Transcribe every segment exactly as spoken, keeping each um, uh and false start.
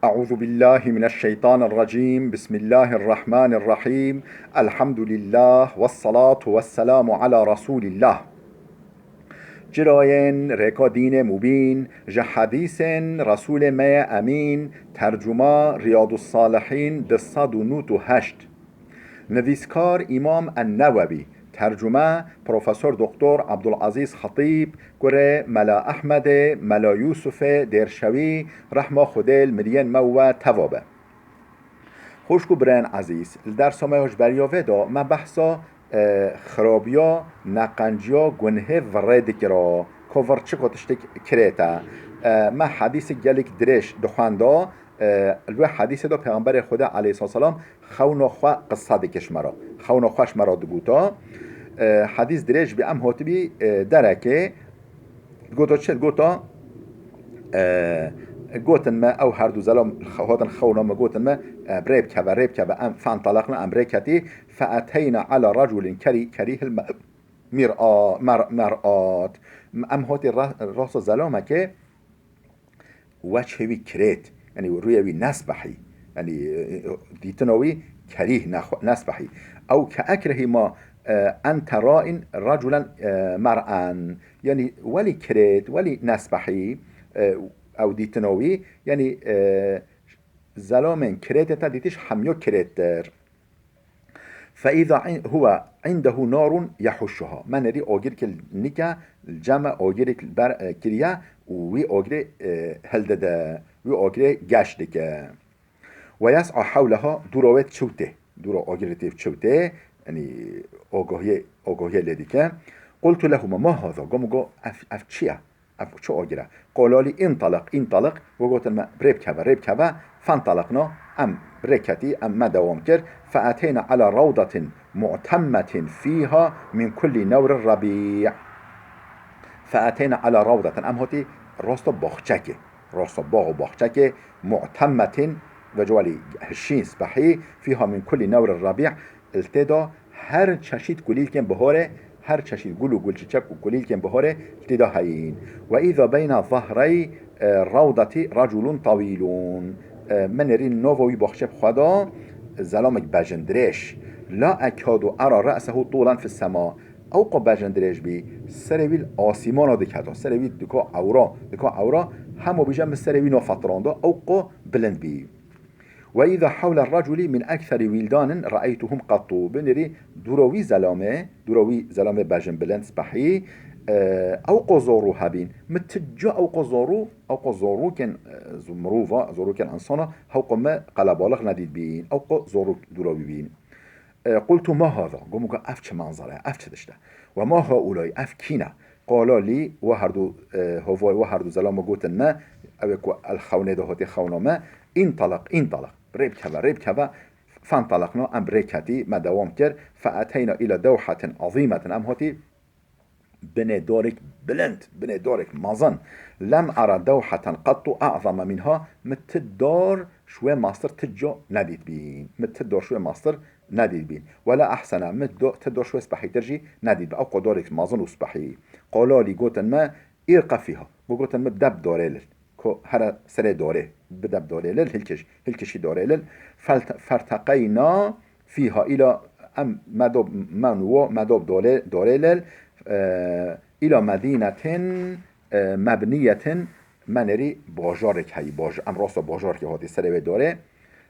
أعوذ بالله من الشيطان الرجيم. بسم الله الرحمن الرحيم. الحمد لله والصلاة والسلام على رسول الله. Çirayên rêka dînê mubîn, ji hedîsên Resûlê me yê Emîn, tercuma Riyadus Salihîn du sed û nod û heşt. Nivîskar Îmam En-Newewî, tercume Profesor Doktor Abdulazîz Xetîb, kurê Mela Ehmedê, Mela Yûsufê Dêrşewî, rehma Xwedê li miriyên me û we teva be. Xwişk û birayên ezîz, li dersa me ya ji beriya vê de me behsa, e, xirabiya, neqenciya, gunhê virê dikira, ku vir çi ku tiştek kirête. E, me hedîsek gelek dirêj dixwenda, e, li wê hedîsê de Pêxemberê Xwedê aleyhisselam xewna xwe qisa dike ji me re. Xewna xwe ji me re digota. E, hedîs dirêj bî, em hatibî, e, derekê. Gota çi? Gota, e, gotin me, ew her du zelam hatin xewna me, gotin me, e, rê bikeve, rê bikeve, em fentalaqna, em rê ketî, feeteyna ala raculin kerî-, kerîhil me-, mir'a-, mer-, mer'at. Em hotî ra-, rasta zelamekê, wechê wî kirêt, yanî rûyê wî nespehî, yanî, e, dîtina wî kerîh, nexwe-, nespehî. Ew ke ekrehî ma, e, ente ra'in raculen, e, mer'an. Yanî welî kirêt, welî nespehî, e, ew dîtina wî, yanî, e, zelamên kirêtê te dîtî ji hemiya kirêttir. فإذا عن-، هو عنده نار يحشها. Me nerî agirkê nîke, cem e agirek ber, e, kiriye û wî agirê, e, hildide, wî agirê geş dike. ويسعى حولها, dûra wê çiw tê. Dûra agirê tê çiw tê, yanî agahiyê, agahiyê lê dike. قلت لهما ما هذا؟ Gomo go, ev, ev çi ye? Ev çi agir e? Qala lî, "Întelik, întelik." We gotin me, "Rê bikeve, rê bikeve." Fentelikna, em rê ketî, em me dewam kir. Feeteyna ala rawdatin mu'temmetin fîha min kullî newrir rebî. Feeteyna ala rawdatin, em hatî rasta baxçekê, rasta bax û baxçekê, mu'temmetin, ve cewalî hişîn, spehî, fîha min kullî newrir rebî, li tê de her çeşît kulîlkên bihorê, her çeşît gul û gulçiçek û kulîlkên bihorê tê de heyîn. Ve îza beyna zahrey, e, rawdetî raculun tawîlun. E, min êrî nava wî baxçê bi xwe da, zelamek bejindirêj. La ekadu era re'sehu tûlen fis sema. Ew qo bejindirêj bî, serê wî li asîmana diketa, serê wî dika ewra, dika ewra, hema bîje min serê wî nafetiranda, ew qo bilind bî. Ve îza hewle raculi min ekserî wîldanin re'eytuhum qettu. Binêrî dûra wî zelamê, dûra wî zelamê bejin bilind spehî, e, ew qo zorû hebîn. Min ti ca ew qo zorû, ew qo zorûkên, e, z-, mirova, zorûkên insana, hew qo min qelebalix nedît bîn. Ew qo zorûk dûra wî bîn. E, qultu ma haza, gomo go ev çi manzara ye, ev çi tişt e? Ve ma haulay, ev kî ne? Qala lî, we herdu, e, hovay, we herdu zelama gotin me, ew ê ku el xewnê de hatî xewna me, întelik, întelik, rê bikeve, rê bikeve, fentelikna, em rê ketî, me dewam kir, feeteyna îla dewhetin ezîmetin, em hatî binê dorek bilind, binê dorek mezin, lem ara dewheten qettu a'zama minha, min ti dor ji wê mastir ti ca nedît bîn, min ti dor ji wê mastir nedît bîn. Wela ehsena, min do-, ti dor ji wê spehîtir jî nedît bîn. Ew qo dorek mezin û spehî. Qala lî, gotin me, îrqe fîha. Min gotin me, de bi dorê lil. Ko here serê dorê, bide bi dorê lil, hilkiş, hilkişî dorê lil. Felt-, ferteqeyna fîha, îla em me do, men wo, me do bi dorê, dorê lil. E, îla medînetin, e, mebniyetin, me nêrî bajarek heyî, baj-, em rasta bajarekê hatî serê wê dorê,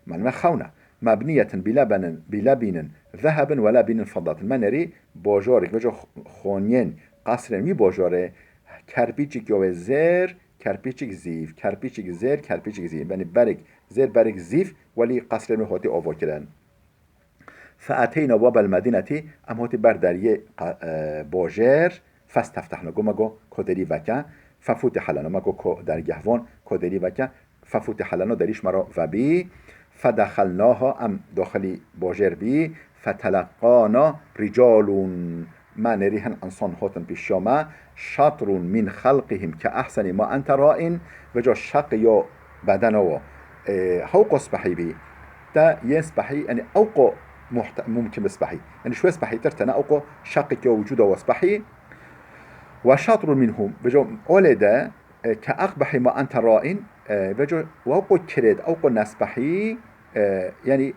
me nime xewna. Mebniyetin bîlebinin, bîlebînin, zehebin wela bînin fiddatin. Me nêrî bajarek, veca xoniyên, qesrên wî bajarê, kerpîçik ya wê zêr, kerpîçik zîv, kerpîçik zêr, kerpîçik zîv. Benî berek zêr, berek zîv, welî qesrên wê hatî ava kirin. Feeteyna webel medînetî, em hatî ber deriyê qa-, e, bajêr, festeftehna, go me go ko derî veke, fefutihe lena, me go ko dergehvan, ko derî veke, fefutihe lena, derî ji me re vebî, fedexelnaha, em daxilî bajêr bî, feteleqqana ricalun, me nêrî hin insan hatin pêşiya me, şatrun min xelqihim ke ehsenî ma ente ra'in, veca şeqî ya bedena wa, e, hewqo spehî bî. Te yên spehî, yanî ewqo muhte-, mumkin bi spehî. Yanî ji wê spehîtir tene ewqo şeqî ke wicûda wa spehî. Ve şatrun minhum, veca olê de, e, ke aqbehî ma ente ra'in, E, veco, wa qo kirêt, ew qo nesbehî, e, yanî,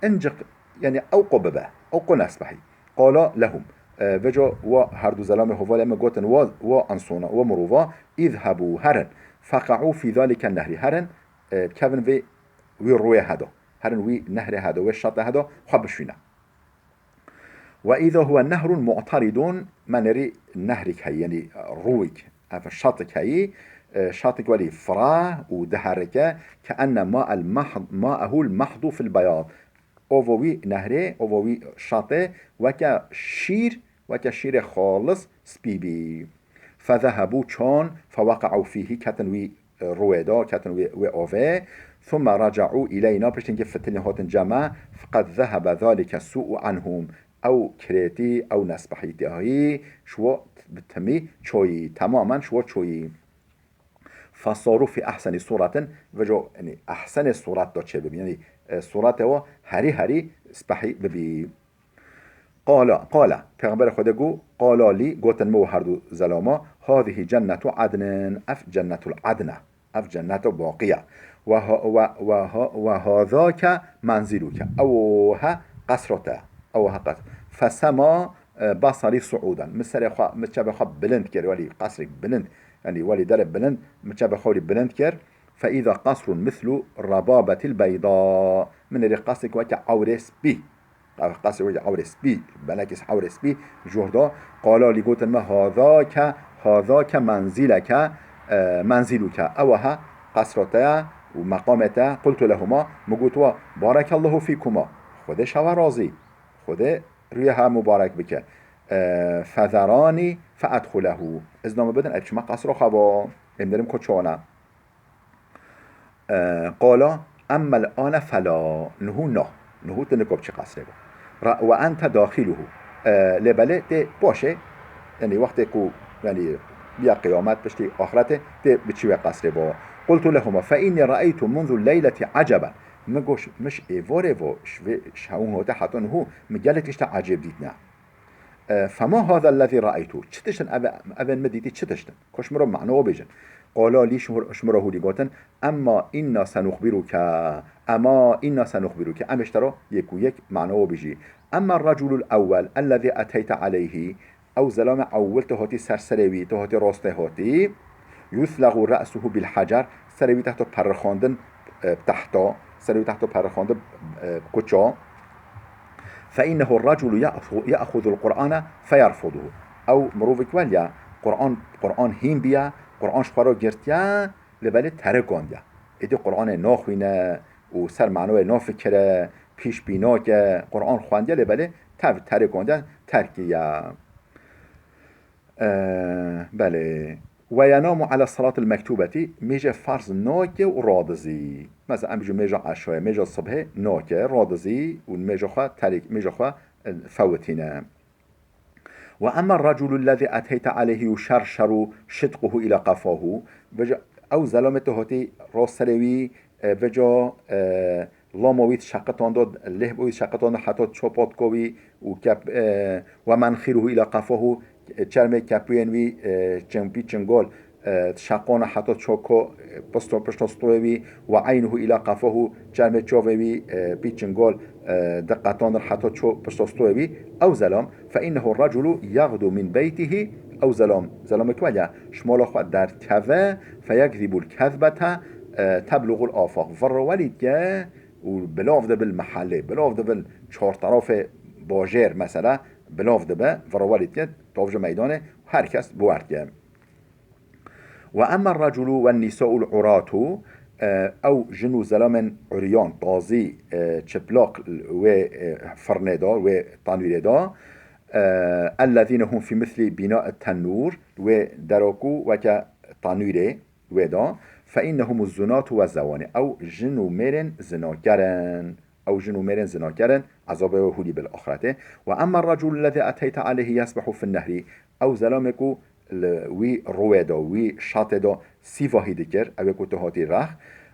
inciq, yanî, ew qo bibe, ew qo nesbehî. Qala lehum. E, veco, wa herdu zelamê hovalê me gotin, wa, wa insona, wa mirova, "Îzhebû, herin. Feqe'û fî zalike nehri, herin, e, kevin vê, wî rûyê hedo. Herin wî nehrê hedo, wê şatê hedo, xwe bişwîne." "Ve îza huve nehrun mu'teridun", me nerî nehrik heyî, yanî rûyik, ev şatik heyî, e, şatik welî fira û diherike, "ke enne ma'el mahd-, ma'ehul mahdu fil beyad." Ovo wî nehrê, ovo wî şatê weke şîr, weke şîrê xalis spî bî. "Fezehebû", çon, "feweqe'û fîhî", ketin wî, e, rûyê de, ketin wê, wê ovê. "Thumme reca'û îleyna", piştî hingê fitilî hatin cem me, "qed zehebe zalike sû'u anhum", ew kirêtî, ew nesbehîtiyahî, şiwo bi timî çoyî, temamen şiwo çoyî. "Fesarû fî ehsenî sûretin", veco, yanî, ehsenê sûret de çêbibî. Yanî, e, sûretê wa herî herî spehî bibî. Qala, qala, Pêxemberê Xwedê got, qala lî, gotin min û herdu zelama, "Hâzihî cennetu adnin", ev cennetul adn e, ev cenneto baqî ye. "Ve ha-, ve, ve ha-, ve hâzâke menzîluke", ew he qesro te, ew he qes-, "Fesema, e, basarî su'ûden", min serê xwe, min çavê xwe bilind kir, welî qesrek bilind, yanî welî derê bilind, min çavê xwe welî bilind kir. "Fe îza qasrun mislu rababetil beyda", min êrî qasrek weke ewrê spî, qasrek weke ewrê spî, belekî ewrê spî jor da. "Qala lî", gotin me, "Hazake, hazake menzîleke, e, menzîluke", ew he qasra te ye û meqamê te. "Qultu lehuma", min got wa, "Barekallahu fîkuma", Xwedê şewa razî, Xwedê rûyê he mubarek bike. E, "Fezerani fe edxulehu", izna min bidin, ez çima qasra xwe bo, em derim ko çona. E, qala, "Emmel ane fela", niho na, niho tu niko biçî qesrê bo. Ra-, "Ve ente daxiluhu", e, lê belê tê paşê, yanî wextê ku, yanî, biya qiyamet, piştî axretê, tê biçî wê qesrê bo. "Qultu lehuma, fe inni re'eytu munzu leyleti eceben." Min got, "Min ji êvarê vo, ji vê, ji hewin hate heta niho, min gelek tişta ecêb dîtine." E, "Fema hâzellezî re'eytu." Çi tişt in ev, evên min dîtî çi tişt in? Ko ji min re mano bêjin. Qala lî, ji mir-, ji min re hûdî gotin, "Emma inna senuxbiruke." Ema inna senuxbiruke. Em ê ji te re yek û yek mano bêjî. "Emma reculul ewwel ellezî eteyte aleyhî." Ew zelame ewil tu hatî ser serê wî, tu hatî rastê hatî. "Yuslexu re'suhu bil hacer." Serê wî tehto perixandin, e, tehta. Serê wî tehto perixandin, e, kuça. "Fe innehu reculu ya'xu-, ya'xudul Qur'ane fe yerfuduhu." Ew mirovek weliye, Qur'an, Qur'an hîn biye, Qur'an ji xwe re girtiye, lê belê terikand e. Êdî Qur'anê naxwîne û ser manoyê nafikire, pîş bî nake, Qur'an xwendiye, lê belê tev terikand e, terk kiriye. E, belê. "Ve yenamu ala salatil mektubeti", mêje ferz nake û radizî. Mesela, em bijî mêja eşayê, mêja sibhê nake, radizî û mêja xwe terîk, mêja xwe, e, fewitîne. "Ve emma reculul lezî eteyte aleyhi yuşerşeru şidquhu ila qafahu." Veco, ew zelomê tu hatî ro serê wî, e, veco, e, lamo wî dişeqitando, lêhbo wî dişeqitando heta ço potka wî û kep-, e, "ve menxiruhu ila qafahu", çermê kepuyên wî, e, çin-, pî çingol, e, dişeqona heta ço ko, e, pisto, pişto stoyê wî, "ve eynuhu ila qafahu", çermê çovê wî, e, pî çingol, e, diqetandin heta ço pişto stoyê wî. Ew zelam, "Fe innehu reculu yagdu min beytihi", ew zelam, zelamê ku ya, ji mala xwe derkeve, "fe yekzibul kezbete, e, tebluxul afaq." Virre welî dike, û bilav dibe li mehelê, bilav dibe li çar terafê bajêr, mesela, bilav dibe, virewalî dike, tavje meydanê, her kes bi wer dike. "Ve emma reculu ve nisa'ul uratu", e, ew jin û zelamên uryan, tazî, e, çıplak wê, e, firnê de, wê tanûrê de, e, "ellezîne hum fî mislî bîna tennûr", wê dero ku weke tanûrê, wê de, "fe innehum zunatu ve zewanî", ew jin û mêrên zinaker in. Ew jin û mêrên zinaker in, ezabê wê hûlî bil axretê. "Ve emma recul lezî eteyte aleyhi yesbehu fin nehri", ew zelamê ku li wî rûyê de, wî şatê de sîvahî dikir, ew ê ku tu hatî rex,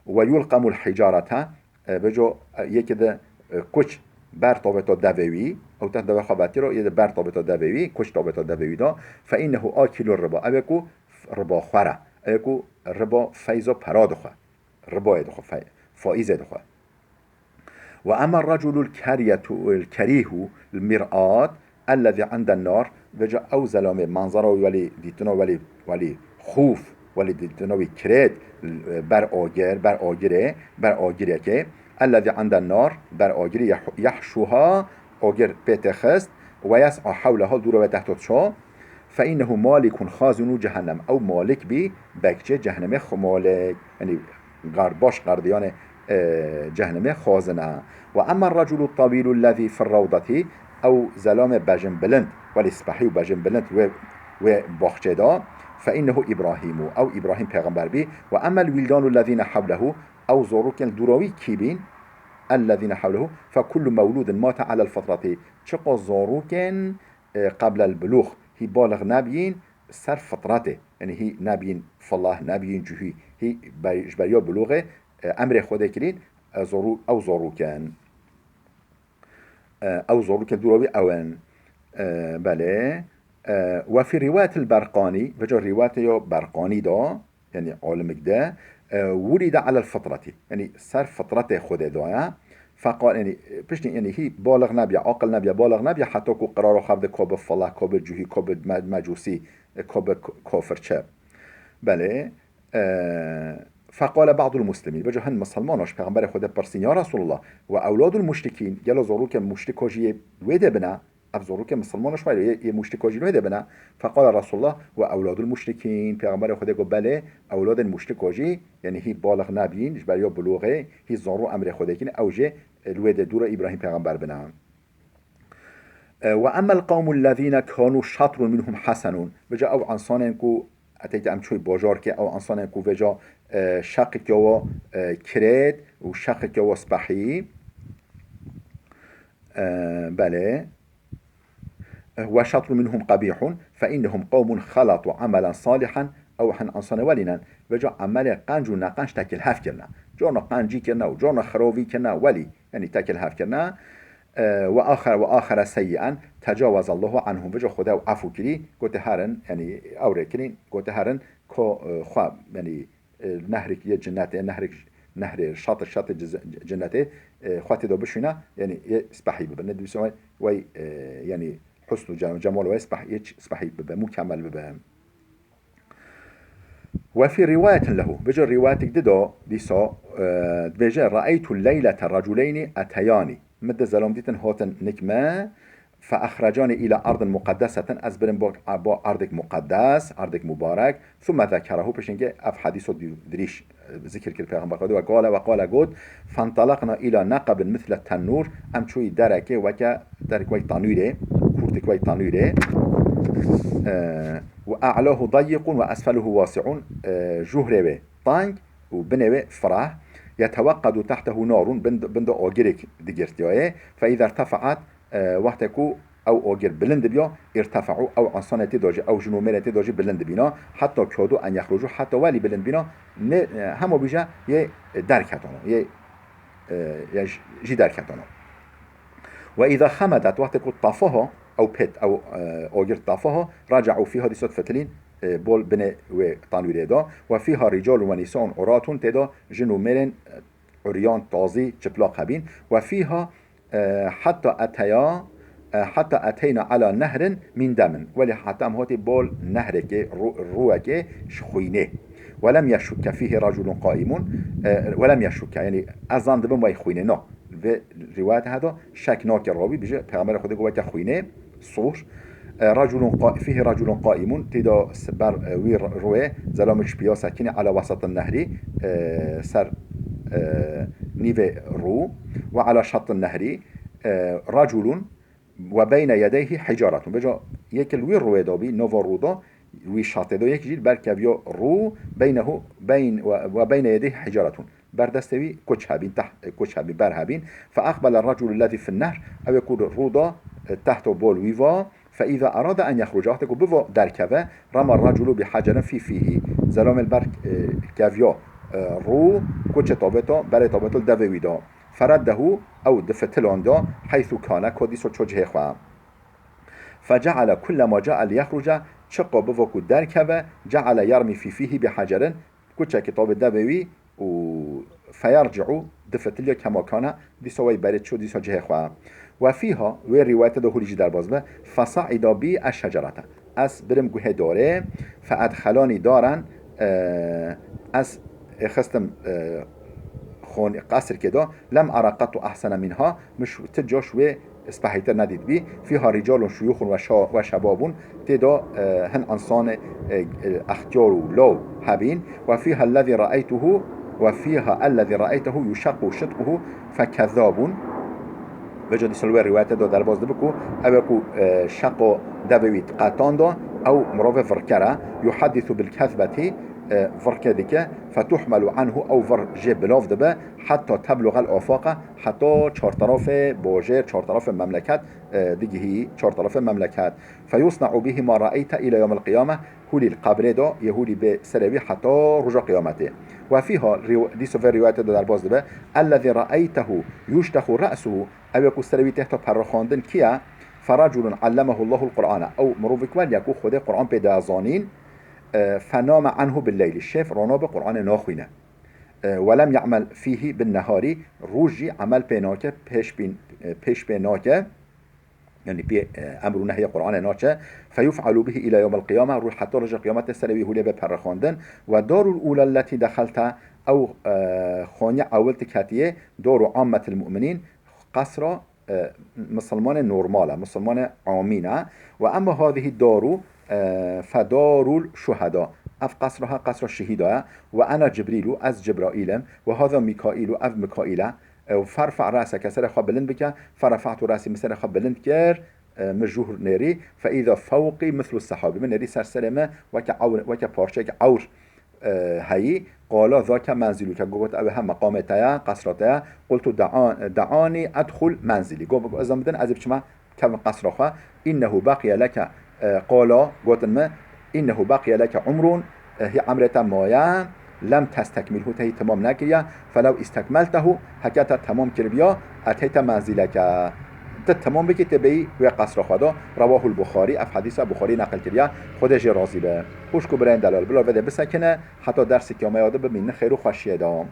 "ve yulqemul hicarete", e, veco, e, yekê de, e, kuç ber tabêto devê wî, ew teh devê xwe vetîro, yê de ber tabêto devê wî, kuç tabêto devê wî de, "fe innehu akilu riba", ew ê ku riba xwere, ew ê ku riba feyzo pera dixwe. Ribayê dixwe, fe-, faîzê dixwe. Ve emma reculul keryetu, el kerîhu, el mir'at, ellezî inden nar, vêca ew zelamê manzara wî welî dîtina welî, welî xûf, welî dîtina wî kirêt, ber agir, ber agirê, ber agirêkê, ellezî inden nar, ber agirê yeh-, yehşuha, agir pê tê xist, ve yes'a hewleha, dûra wê tehta ço, fe innehu malikun xazinu cehennem. Ew malik bî, bekçê cehennemê xwe malik. Yanî gar-, baş gardiyanê, e, cehennemê xazin e. Ve emma reculu tawîlu lezî fir rewdetî, ew zelamê bejin bilind, welî spehî û bejin bilind wê, wê baxçê de, fe innehu Îbrahîmu, ew Îbrahîm pêxember bî. Ve emmel wîldanu lezîne hewlehu, ew zarokên dûra wî kî bîn, ellezîne hewlehu, fe kullu mewlûdin mate alel fitreti, çiqa zarokên, e, qeblel bulûx, hî balix nebiyîn ser fitretê, yanî hî nebiyîn filah, nebiyîn cuhî, hî ber-, ji beriya bulûxê, e, emrê Xwedê kirîn, e, zorû-, ew zorûk in. E, ew zorûkên dûra wî ew in. E, belê. E, ve fî rîwayetil Berqanî, vêca rîwayetê ya Berqanî de, yanî alimik de, e, wulide alel fitreti, yanî ser fitretê Xwedê daye. Feqal, yanî, piştî, yanî hî balix nebiye, aqil nebiye, balix nebiye, heta ku qirara xwe bide, ka bi filah, ka bi cuhî, ka bi me-, mecûsî, e, ka bi k-, kafir çi. Belê, e, feqale ba'dul muslimîn, vêca hin misilmana ji Pêxemberê Xwedê pirsîn, ya Resulullah, ve ewladul muşrikîn, gelo zarokên muşrika jî yê wê de bine? Ev zarokê misilmana ji xwe yê, yê muşrika jî wê de bine. Feqale Resulullah ve ewladul muşrikîn. Pêxemberê Xwedê got, belê, ewladên muşrika jî, yanî hî balix nebîn, ji beriya bulûxê, hî zaro emrê Xwedê kîn, ew jê, e, li wê de dûra Îbrahîm pêxember bine. E, ve emmel qawmul lezîne kanu şatrun minhum hesenun. Vêca ew ensanên ku eteyke em çûy bajarkê, ew ensanên ku vêca, e, şeqikya wa, e, kirêt û şeqikya wa spehî. E, belê. Ve şatrun minhum qebîhun, fe innehum qawmun xelatu emelen salihan, ew hin ensanê welî nin, vêca emelê qenc û neqenc tekil hev kirine. Carna qencî kirine û carna xiravî kirine, welî, yanî tekil hev kirine. E, ve axer, ve axere seyyi'en, tecawezallahu anhum, vêca Xwedê ew efû kirî, gote herin, yanî ew rê kirîn, gote herin, ko, e, xwe, yanî e, nehrik yê cinnetê, nehrik, nehrê şatir, şatir ciz-, cinnetê, e, xwe tê de bişûne, yanî yê spehî bibe. Ne dibîse wey, wey, e, yanî husn û cem-, cemal wey speh-, yê ç-, spehî bibe, mukemel bibe. Ve fî rîwayetin lehu, vêca rîwayetik di de, dîsa, e, dibêje, re'eytu leylete reculeyni eteyani. Min di zelam dîtin hatin nik me, fe exrecani îla ardin muqeddesetin, ez birim bo, bo erdek muqeddes, erdek mubarek, thumme zekerehu, piştî ev hedîso di-, dirîş, e, zikir kir Pêxember Xwedê ve gale, ve qale got, fentelaqna îla neqebin misle tennûr, em çûyî derekê weke derek wey tanûrê, kûrtik wey tanûrê, e, ve a'lahu dayiqun ve esfeluhu wasi'un, e, juhrê wê tang û binê wê fireh, yeteweqedu tehtehu narun, bin, bin de agirek digirtiyayê, fe îza irtefe'at, e, wextê ku ew agir bilind dibiya, irtefe'u, ew ensanê tê de jî, ew jin û mêrê tê de jî bilind dibîna, heta kadu en yexrucu, heta welî bilind bîna, ne, e, hema bîje yê derketana, yê, e, yê j-, jî derketana. Ve îza xemedet, wextê ku tafaha, ew pêt, ew, e, agir tafaha, rece'u fîha, dîsa difitilîn, e, bol binê wê tanûrê de. Ve fîha ricalun ve nîsaun uratun, tê de jin û mêrên, e, uryan, tazî, çiplaq hebîn. Ve fîha, e, heta eteya, e, heta eteyna ala nehrin min demin. Welî heta em hatî bol nehrekê, rû-, rûwekê ji xwînê. Ve lem yeşukke fîhi reculun qaimun, e, ve lem yeşukke, yanî ez zan dibim wey xwînê, na. Vê rîwayetê heda şek nake rawî, bije Pêxemberê Xwedê got weke xwînê, sûr. E, reculun qa-, fîhi reculun qaimun, tê de s-, ber, e, wî r-, rûyê zelamik ji piya sekinî, ala wesetin nehrî, e, ser, e, nîvê rû, ve ala şetin nehrî, e, reculun ve beyne yedeyhî hicaretun. Vêca yek li wî rûyê de bî, nava rû de, wî şatê de yek jî li ber keviya rû, beynehu, beyn, ve, ve beyne yedeyhî hicaretun. Ber destê wî kuç hebîn, teh-, kuç hebîn, ber hebîn. Fe aqbele reculu lezî fin nehr, ew ê ku rû da, e, tehto bol wî va. Fe îza erada en yexruca, wextê ku biva derkeve, rema reculu bi hacerin fî fîhî. Zelamê li ber, e, keviya, e, rû, kuçê tabêta, berê tabêta li devê wî da. Fereddehu, ew difitilanda, heythu kane, ku dîsa ço cihê xwe. Feceale kullema cae liyexruce, çiqa biva ku derkeve, ceale yermî fî fîhî bi hacerin, kuçekî tabê devê wî û فیرجع، difitiliya kema kana, dîsa wey berê çû, dîsa cihê xwe. Ve fîha, wê rîwayetê de hûrî jî derbas be, fesaida bî eşşecerete. Ez birim guhê dorê, feedxelanî daren, e, ez xistim, e, xon-, qesrkê de, lem ara qettu ehsene minha, min ş-, ti caş wê spehîtir nedîtbî. Fîha rîcalun şuyûxun ve şa-, ve şebabun. Tê de, e, hin însanê, e, e, extiyar û law hebîn. Ve fîha ellezî reeytuhu, ve fîha ellezî reeytehu yuşeqqu şidquhu fekezzabun. Vêca dîsa li wê rîwayetê de derbas dibe ku ew ê ku, e, şeqo devê wî qetanda, ew mirovê virker e. Yuheddisu bil kezbeti, e, virkê dike. Fetuhmelu anhu, ew vir jê bilav dibe. Hetta tebluxel afaqa, heta çarterafê bajêr, çarterafê memleket, e, digihî çarterafê memleket. Feyusna'u bihi ma re'eyte îla yawmil qiyame, hûlî li qebrê de yê hûlî bê serê wî heta roja qiyametê. Ve fîha, rîw-, dîsa vê rîwayetê de derbas dibe, ellezî re'eytehu yuştexu re'suhu, ew ê ku serê wî têhta perrixandin kî ye? Fereculun ellemehu Allahul Qur'ane, ew mirovik weriya ku Xwedê Qur'an pê daye zanîn, e, fename anhu bil leyli, şev rona bi Qur'anê naxwîne. E, welem ya'mel fîhî bin neharî, roj jî emel pê nake, pêş bîn-, e, pêş pê nake, yanî pê, e, emr û nehyê Qur'anê naçe, feyuf'alu bihi îla yawmil qiyame, roj heta roja qiyametê serê wî hûlê be perrixandin, ve darul ula lletî dexelte, ew, e, xaniya ewil tu ketiye, daru ammetil mu'minîn, qesra, e, misilmanê normal e, misilmanê amîn e. Ve emma hadihi daru, e, fedarul şuheda. Ev qesra ha qesra şehîda ye. Ve ena Cibrîlu, ez Cibraîl im. Ve hada Mîkaîlu, ev Mîkaîl e. E, ve ferfa reseke, serê xwe bilind bike. Ferefa'tu resî, min serê xwe bilind kir. E, min jûhr nêrî. Fe îza fewqî mislu sehabî. Min nêrî ser serê min weke ewr, weke parçeyeke ewr e, heyî, qala zake menziluke, got, ew he meqamê te ye, qesra te ye. Qultu da'a-, da'ani edxul menzili. Got, ez bidin, ez ê biçime kevim qesra xwe. Innehu baqiye leke, e, qala, gotin min, innehu baqiye leke umrun, e, hî emrê te maye, lem testekmilhu, te hî temam nekiriye, felew istekmeltehu, heke te temam kiribiya, eteyte menzileke. Te temam bikî, tê bêyî wê qesra xwe de. Rewahul Buxarî, ev hedîsa Buxarî neqil kiriye, Xwedê jê razî be. Xwişk û birayên delal, bila vê de bisekine, heta derseke me ya de bimînin xêr û xweşiyê de.